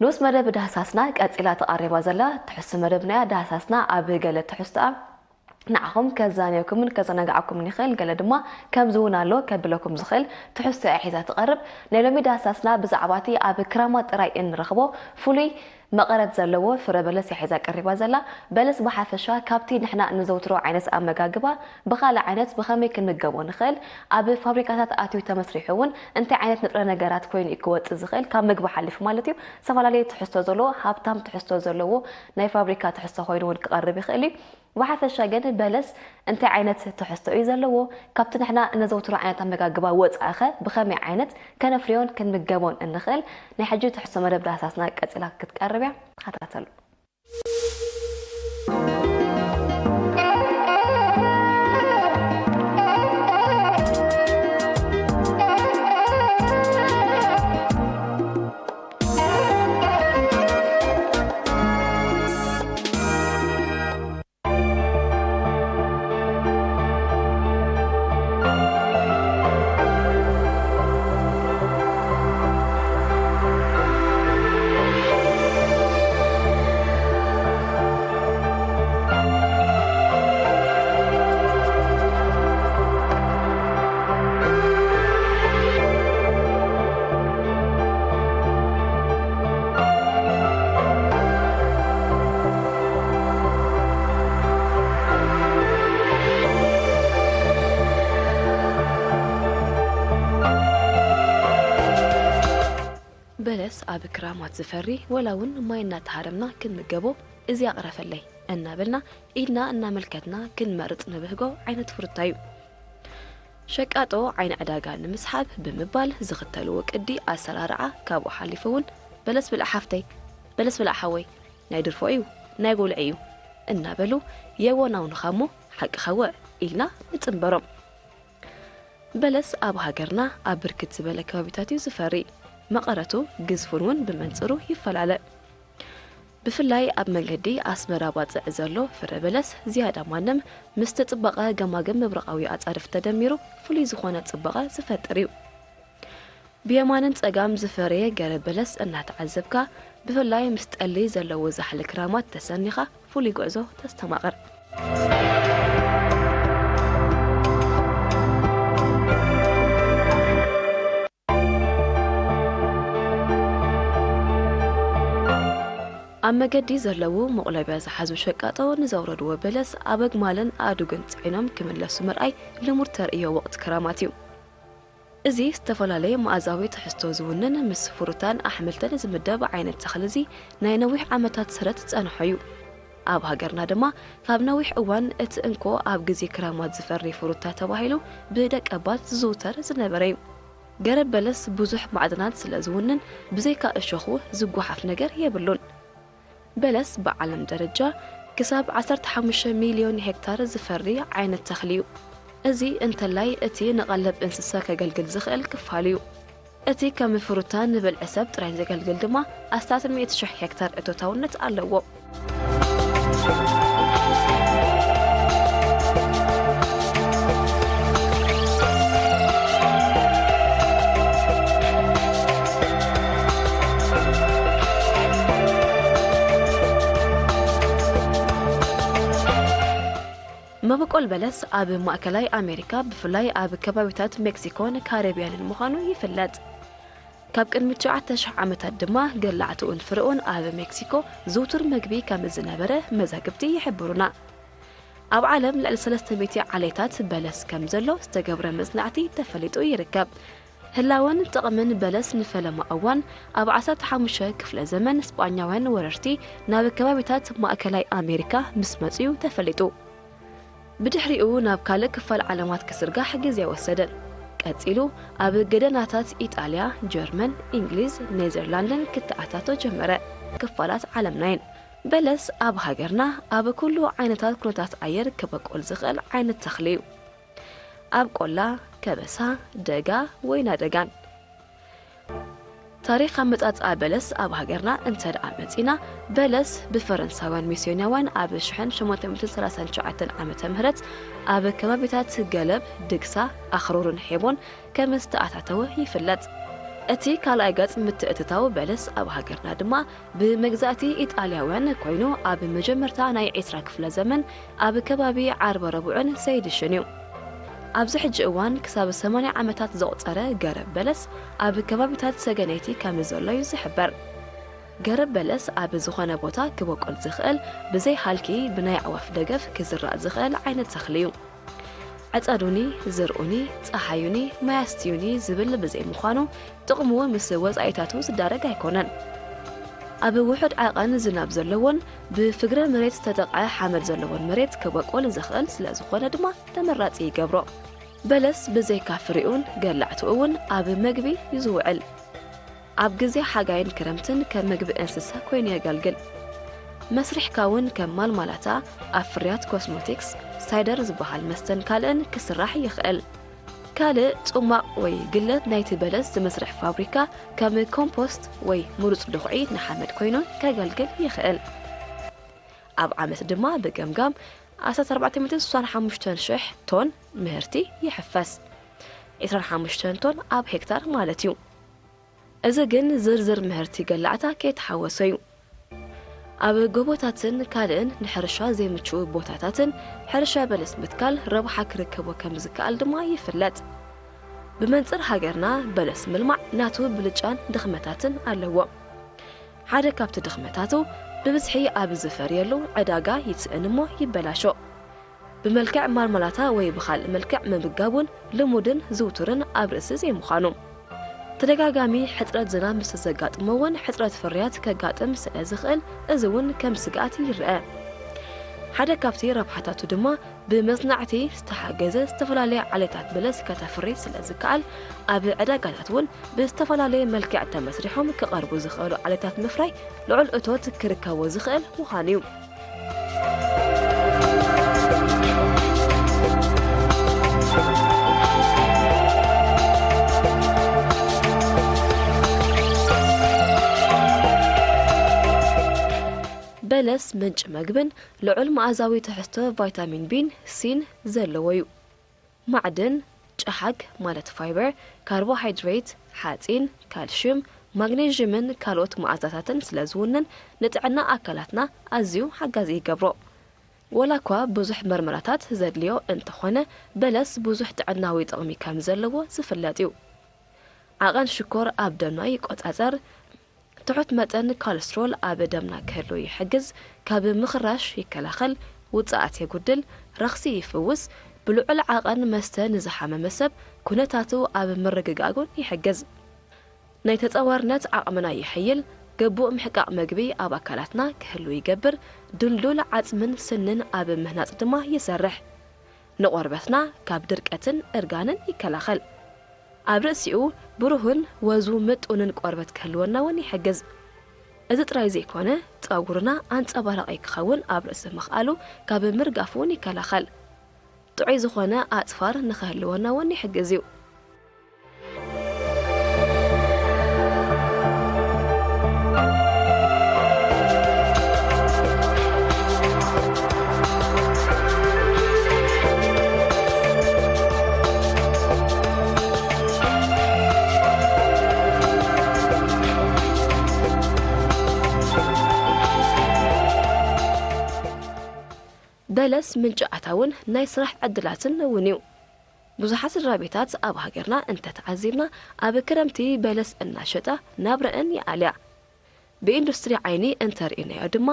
ንኡስ መደብ ዳህሳስና ቀጺላ ተቓሪባ ዘላ ትሕዝቶ መደብናያ። ዳህሳስና ኣብ ገለ ትሕዝቶኣ ንዓኹም ከዛንየኩምን ከዘናግዓኩምን ይኽእል፣ ገለ ድማ ከምዚ እውን ኣሎ ከብለኩም ዝኽእል ትሕዝቶ እያ ሒዛ ትቐርብ። ናይ ሎሚ ዳህሳስና ብዛዕባ እቲ ኣብ ክራማት ጥራይ እንረኽቦ ፍሉይ መቐረት ዘለዎ ፍረ በለስ እያ ሒዛ ቀሪባ ዘላ። በለስ ብሓፈሻ ካብቲ ንሕና እንዘውትሮ ዓይነት ኣመጋግባ ብኻልእ ዓይነት ብኸመይ ክንምገቦ ንኽእል፣ ኣብ ፋብሪካታት ኣትዩ ተመስሪሑ እውን እንታይ ዓይነት ንጥረ ነገራት ኮይኑ እዩ ክወጽእ ዝኽእል፣ ካብ ምግቢ ሓሊፉ ማለት እዩ፣ ዝተፈላለዩ ትሕዝቶ ዘለዎ፣ ሃብታም ትሕዝቶ ዘለዎ ናይ ፋብሪካ ትሕዝቶ ኮይኑ እውን ክቐርብ ይኽእል እዩ። ብሓፈሻ ግን በለስ እንታይ ዓይነት ትሕዝቶ እዩ ዘለዎ፣ ካብቲ ንሕና እነዘውትሮ ዓይነት ኣመጋግባ ወጻኢ ኸ ብኸመይ ዓይነት ከነፍርዮን ክንምገቦን እንኽእል፣ ናይ ሕጂ ትሕዝቶ መደብ ዳህሳስና ቀጺላ ክትቀርብ እያ። ተኸታተሉ። በለስ ኣብ ክራማት ዝፈሪ፣ ወላ እውን ማይ እናተሃረምና ክንምገቦ፣ እዚ ኣቕረፈለይ እናበልና ኢድና እናመልከትና ክንመርጽ ንብህጎ ዓይነት ፍሩታ እዩ። ሸቃጦ ዓይኒ ዕዳጋ ንምስሓብ ብምባል ዝኽተልዎ ቅዲ ኣሰራርዓ፣ ካብኡ ሓሊፉ እውን በለስ ብልዕ ሓፍተይ፣ በለስ ብልዕ ሓወይ፣ ናይ ድርፎ እዩ፣ ናይ ጎልዒ እዩ እናበሉ የወናውኑኻ እሞ ሓቅኻ ወዕ ኢልና ንጽንበሮም። በለስ ኣብ ሃገርና ኣብ ብርክት ዝበለ ከባቢታት እዩ ዝፈሪ። መቐረቱ ግዝፉን እውን ብመንጽሩ ይፈላለ። ብፍላይ ኣብ መንገዲ ኣስመራ ባጽዕ ዘሎ ፍረ በለስ ዝያዳ ማንም ምስቲ ጽባቐ ገማግም ምብራቓዊ ኣጻድፍ ተደሚሩ ፍሉይ ዝኾነ ጽባቐ ዝፈጥር እዩ። ብየማንን ጸጋም ዝፈረየ ገረብ በለስ እናተዓዘብካ፣ ብፍላይ ምስ ጠሊ ዘለዎ ዛሕሊ ክራማት ተሰኒኻ ፍሉይ ጉዕዞ ተስተማቕር። ኣብ መገዲ ዘለዉ መቑለብያ ዝሓዙ ሸቃጦ ንዘውረድዎ በለስ ኣብ ኣግማልን ኣእዱግን ጽዒኖም ክምለሱ ምርኣይ ልሙድ ተርእዮ ወቕቲ ክራማት እዩ። እዚ ዝተፈላለየ መኣዛዊ ትሕዝቶ ዝውንን ምስ ፍሩታን ኣሕምልትን ዝምደብ ዓይነት ተኽሊ እዚ ናይ ነዊሕ ዓመታት ስረት ዝጸንሖ እዩ። ኣብ ሃገርና ድማ ካብ ነዊሕ እዋን እቲ እንኮ ኣብ ግዜ ክራማት ዝፈሪ ፍሩታ ተባሂሉ ብደቀባት ዝዝውተር ዝነበረ እዩ። ገረብ በለስ ብዙሕ ማዕድናት ስለ ዝውንን ብዘይካ እሾኹ ዝጓሓፍ ነገር የብሉን። በለስ ብዓለም ደረጃ ክሳብ ዓሰርተ ሓሙሽተ ሚልዮን ሄክታር ዝፈሪ ዓይነት ተኽሊ እዩ። እዚ እንተላይ እቲ ንቐለብ እንስሳ ከገልግል ዝኽእል ክፋል እዩ። እቲ ከም ፍሩታ ንብልዒ ሰብ ጥራይ ዘገልግል ድማ ኣስታት ሚእቲ ሽሕ ሄክታር እቶታውነት ኣለዎ። መበቆል በለስ ኣብ ማእከላይ ኣሜሪካ፣ ብፍላይ ኣብ ከባቢታት ሜክሲኮን ካሪብያንን ምዃኑ ይፍለጥ። ካብ ቅድሚ ትሽዓተ ሽሕ ዓመታት ድማ ገላዕትኡን ፍረኡን ኣብ ሜክሲኮ ዝውቱር መግቢ ከም ዝነበረ መዛግብቲ ይሕብሩና። ኣብ ዓለም ልዕሊ ሰለስተ ሚእቲ ዓሌታት በለስ ከም ዘሎ ዝተገብረ መጽናዕቲ ተፈሊጡ ይርከብ። ህላወን ጥቕምን በለስ ንፈለማ እዋን ኣብ ዓሰርተ ሓሙሽተ ክፍለ ዘመን ስጳኛውያን ወረርቲ ናብ ከባቢታት ማእከላይ ኣሜሪካ ምስ መጹ እዩ ተፈሊጡ። ብድሕሪኡ ናብ ካልእ ክፋል ዓለማት ክዝርጋሕ ግዜ ወሰደ። ቀጺሉ ኣብ ገደናታት ኢጣልያ፣ ጀርመን፣ እንግሊዝ፣ ኔዘርላንድን ክተኣታቶ ጀመረ። ክፋላት ዓለምና እየን። በለስ ኣብ ሃገርና ኣብ ኩሉ ዓይነታት ኩነታት ኣየር ክበቁል ዝኽእል ዓይነት ተኽሊ እዩ። ኣብ ቆላ፣ ከበሳ፣ ደጋ፣ ወይና ደጋን። ታሪኽ ኣመጻጽኣ በለስ ኣብ ሃገርና እንተ ደኣ መጺና፣ በለስ ብፈረንሳውያን ሚስዮናውያን ኣብ ሽሕን ሸሞንተ ሚእትን ሰላሳን ትሽዓተን ዓመተ ምህረት ኣብ ከባቢታት ገለብ፣ ድግሳ፣ ኣኽሩርን ሔቦን ከም ዝተኣታተወ ይፍለጥ። እቲ ካልኣይ ገጽ ምትእትታው በለስ ኣብ ሃገርና ድማ ብመግዛእቲ ኢጣልያውያን ኮይኑ፣ ኣብ መጀመርታ ናይ ዒስራ ክፍለ ዘመን ኣብ ከባቢ ዓርበ ረቡዕን ሰይድሽን እዩ። ኣብዚ ሕጂ እዋን ክሳብ ሰማንያ ዓመታት ዘቑጸረ ገረብ በለስ ኣብ ከባቢታት ሰገነይቲ ከም ዘሎ እዩ ዝሕበር። ገረብ በለስ ኣብ ዝኾነ ቦታ ክበቁል ዝኽእል፣ ብዘይ ሃልኪ ብናይ ኣዕዋፍ ደገፍ ክዝራእ ዝኽእል ዓይነት ተኽሊ እዩ። ዕጸዱኒ፣ ዝርኡኒ፣ ጸሓዩኒ፣ ማይ ኣስትዩኒ ዝብል ብዘይምዃኑ፣ ጥቕሙ ምስ ወጻኢታቱ ዝዳረግ ኣይኮነን። ኣብ ውሑድ ዓቐን ዝናብ ዘለዎን ብፍግረ መሬት ዝተጠቕዐ ሓመድ ዘለዎን መሬት ክበቁል ዝኽእል ስለ ዝኾነ ድማ ተመራጺ ይገብሮ። በለስ ብዘይካ ፍሪኡን ገላዕትኡ እውን ኣብ መግቢ እዩ ዝውዕል። ኣብ ግዜ ሓጋይን ክረምትን ከም መግቢ እንስሳ ኮይኑ የገልግል። መስሪሕካ እውን ከም ማልማላታ፣ ኣብ ፍርያት ኮስሞቲክስ፣ ሳይደር ዝበሃል መስተን ካልእን ክስራሕ ይኽእል። ካልእ ጽሟቕ ወይ ግለት ናይቲ በለስ ዝመስርሕ ፋብሪካ ከም ኮምፖስት ወይ ምሩጽ ድኹዒ ንሓመድ ኮይኑ ከገልግል ይኽእል። ኣብ ዓመት ድማ ብገምጋም ዓሰርተ ኣርባዕተ ሚእትን ስሳን ሓሙሽተን ሽሕ ቶን ምህርቲ ይሕፈስ። ዕስራን ሓሙሽተን ቶን ኣብ ሄክታር ማለት እዩ። እዚ ግን ዝርዝር ምህርቲ ገላዕታ ከይተሓወሰ እዩ። ኣብ ጎቦታትን ካልእን ንሕርሻ ዘይምችኡ ቦታታትን ሕርሻ በለስ ምትካል ረብሓ ክርከቦ ከም ዝከኣል ድማ ይፍለጥ። ብመንጽር ሃገርና በለስ ምልማዕ ናቱ ብልጫን ድኽመታትን ኣለዎ። ሓደ ካብቲ ድኽመታቱ ብብዝሒ ኣብ ዝፈርየሉ ዕዳጋ ይስእን እሞ ይበላሾ። ብመልክዕ ማርማላታ ወይ ብኻልእ መልክዕ ምምጋብ እውን ልሙድን ዝውቱርን ኣብ ርእሲ ዘይምዃኑ። ተደጋጋሚ ሕጽረት ዝናብ ምስ ዘጋጥሞ እውን ሕጽረት ፍርያት ከጋጥም ስለ ዝኽእል፣ እዚ እውን ከም ስግኣት ይረአ። ሓደ ካብቲ ረብሓታቱ ድማ ብመጽናዕቲ ዝተሓገዘ ዝተፈላለየ ዓሌታት በለስ ከተፍሪ ስለ ዝከኣል፣ ኣብ ዕዳጋታት እውን ብዝተፈላለየ መልክዕ ተመስሪሖም ክቐርቡ ዝኽእሉ ዓሌታት ምፍራይ ልዑል እቶት ክርከቦ ዝኽእል ምዃኑ እዩ። በለስ ምንጪ መግብን ልዑል መኣዛዊ ትሕዝቶ ቫይታሚን ቢን ሲን ዘለዎ እዩ። ማዕድን፣ ጨሓግ ማለት ፋይበር፣ ካርቦሃይድሬት፣ ሓጺን፣ ካልሽየም፣ ማግኔዥየምን ካልኦት መኣዛታትን ስለ ዝውንን ንጥዕና ኣካላትና ኣዝዩ ሓጋዚ ይገብሮ። ወላ እኳ ብዙሕ መርመራታት ዘድልዮ እንተኾነ፣ በለስ ብዙሕ ጥዕናዊ ጥቕሚ ከም ዘለዎ ዝፍለጥ እዩ። ዓቐን ሽኮር ኣብ ደምና ይቆጻጸር፣ ትሑት መጠን ኮለስትሮል ኣብ ደምና ክህሉ ይሕግዝ፣ ካብ ምኽራሽ ይከላኸል፣ ውጽኣት የጉድል፣ ረኽሲ ይፍውስ፣ ብልዑል ዓቐን መስተ ንዝሓመመ ሰብ ኩነታቱ ኣብ ምርግጋእ እውን ይሕግዝ። ናይ ተጻዋርነት ዓቕምና የሐይል፣ ግቡእ ምሕቃቕ መግቢ ኣብ ኣካላትና ክህሉ ይገብር፣ ድልዱል ዓጽምን ስንን ኣብ ምህናጽ ድማ ይሰርሕ። ንቆርበትና ካብ ድርቀትን እርጋንን ይከላኸል። ኣብ ርእሲኡ ብሩህን ወዙ ምጡንን ቆርበት ክህልወና እውን ይሕግዝ። እዚ ጥራይ ዘይኮነ፣ ጸጉርና ኣንጸባራቒ ክኸውን ኣብ ርእሲ ምኽኣሉ ካብ ምርጋፍ እውን ይከላኸል። ጥዑይ ዝኾነ ኣጽፋር ንኽህልወና እውን ይሕግዝ እዩ። በለስ ምንጪ ኣታውን ናይ ስራሕ ዕድላትን እውን እዩ። ብዙሓት ስድራ ቤታት ኣብ ሃገርና እንተተዓዚብና፣ ኣብ ክረምቲ በለስ እናሸጣ ናብረአን ይኣልያ። ብኢንዱስትሪ ዓይኒ እንተርኢናዮ ድማ፣